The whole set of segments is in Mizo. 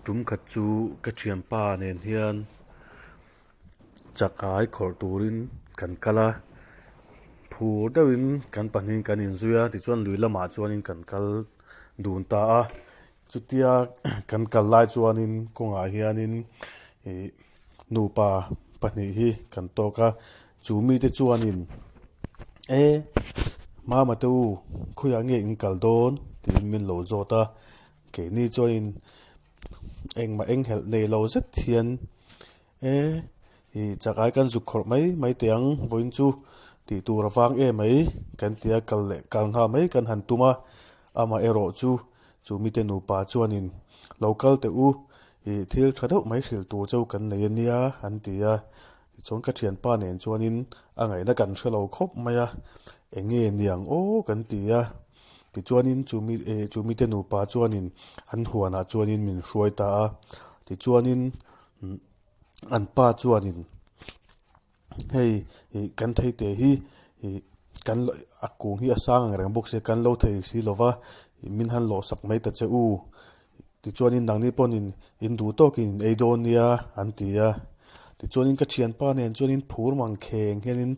Tum khat chu ka thianpa nen hian chak ai khawrh turin kan kal a, phur deuhin kan pahnihin kan inzui a tichuan lui lamah chuanin kan kal dun ta a chutia kan kal lai chuanin kawngah hianin ih nupa pahnih hi kan tawk a chu mite chuanin e mama te u khawiah nge in kal dawn tiin min lo zawt a. Keini chuanin engmah eng helh nei lo zet hian e ih chak ai kan zuk khawrh mai mai teh ang vawiin chu tih tur a vang em mai kan ti a kal leh kal nghal mai kan han tum a amaherawh chu chu mite nupa chuanin lo kal teh u ih thil tha deuh mai hrilh tur cheu kan nei ania an ti a tichuan ka thianpa nen chuanin a ngaihna kan hre lo khawp mai a eng nge niang aw kan ti a. Tichuanin chumi eh chumi te nupa chuanin an huanah chuanin min hruai ta a tichuanin an pa chuanin hei ih kan thei te hi ih kan a kung hi a sang ang reng bawk sia kan lo thei si lova min han lawh sak mai ta che u tichuanin nangni pawhin in duh tawkin in ei dawn nia an ti a tichuanin ka thianpa nen chuanin phur mang kheng hianin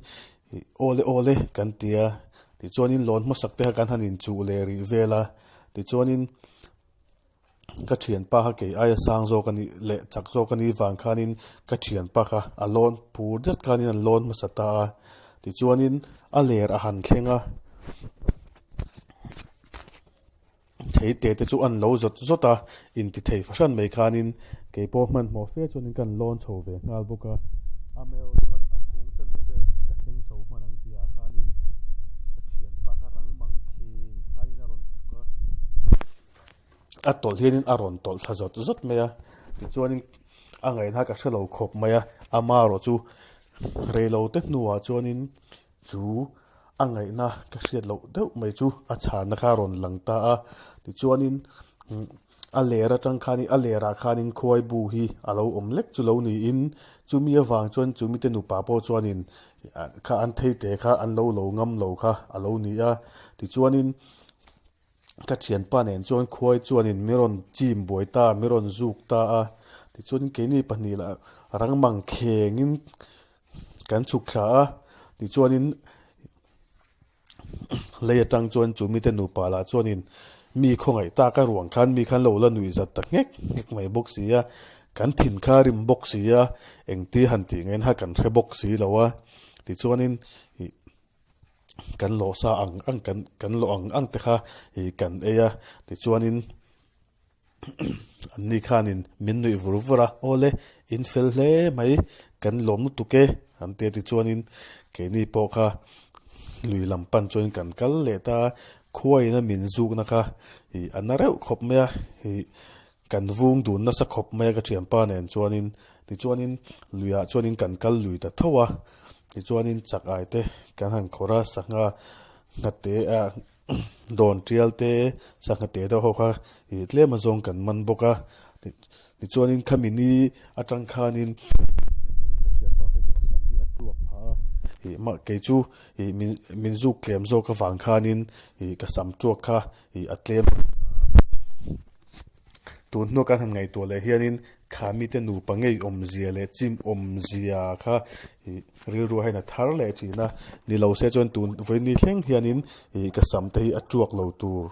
ih awle awle kan ti a. Tichuanin lawn hmasak te kha kan han inchuh leh rih vel a, tichuanin ka thianpa kha kei aia sang zawk a nih leh chak zawk a nih vang khanin ka thianpa kha a lawn phur zet khanin an lawn hmasa ta a, tichuanin a ler a han thleng a. Thei te te chu an lo zawt zawt a, inti thei fahran mai khanin kei pawh hmanhmawh fe chuanin ka an lawn chho ve nghal bawk a. Amaherawhchu a a kung chanve vel ka thleng chho hman ang tihah khanin ka thianpa kha rang mang kheng khanin a rawn chhuk a, a tawlh hianin a rawn tawlh thla zawt zawt mai a, tichuanin a ngaihna ka hre lo khawp mai a, amaherawhchu reilote hnuah chuanin Chu a ngaihna ka hriat loh deuh mai chu a chhanna kha a rawn lang ta a, tichuanin a ler atang khanin a lerah khanin khuai bu hi a lo awm lek chu lo niin chumi avang chuan chumi te nupa pawh chuanin kha an theite kha an lo lo ngam lo kha a lo ni a, tichuanin ka thianpa nen chuan khuai chuanin min rawn chim buai ta min rawn zuk ta a tichuanin keini pahnih lah rang mang khengin kan chhuk thla a tichuanin lei atang chuan chu mite nupa lah chuanin mi khawngaih tak a ruang khan mi khan lo la nuih zat ta nghek nghek mai bawk si a kan thin kha a rim bawk si a engti han tih ngain kha kan hre bawk si lo a tichuanin ih Kan lawh sa ang ang kan kan lawh ang ang te kha ih kan ei a tichuanin anni khanin min nuih vur vur a awle in fel hle mai kan lawm lutuk e an ti a tichuanin keini pawh kha lui lam pan chuan kan kal leh ta a khuain a min zukna kha ih a na reuh khawp mai a ih Kan vung dun nasa khawp mai a ka thianpa nen chuanin tichuanin luiah chuanin kan kal lui ta tho a tichuanin chak ai te kan han khawrh a sangha nghate ah dawn tial te sangha te deuh ho kha ih tlem a zawng kan man bawk a tichuanin khami ni atang khanin ka thianpa phei chu a sam hi a tuak phah a ih mah kei chu ih min min zuk tlem zawk avang khanin ih ka sam tuak kha ih a tlem Tun hnu kan han ngaihtuah leh hianin kha mite nupa ngei awmzia leh chim awmzia kha ih rilru a hian a thar leh thin a, ni lo se chuan tun vawiin thleng hianin ih ka sam te hi a tuak lo tur.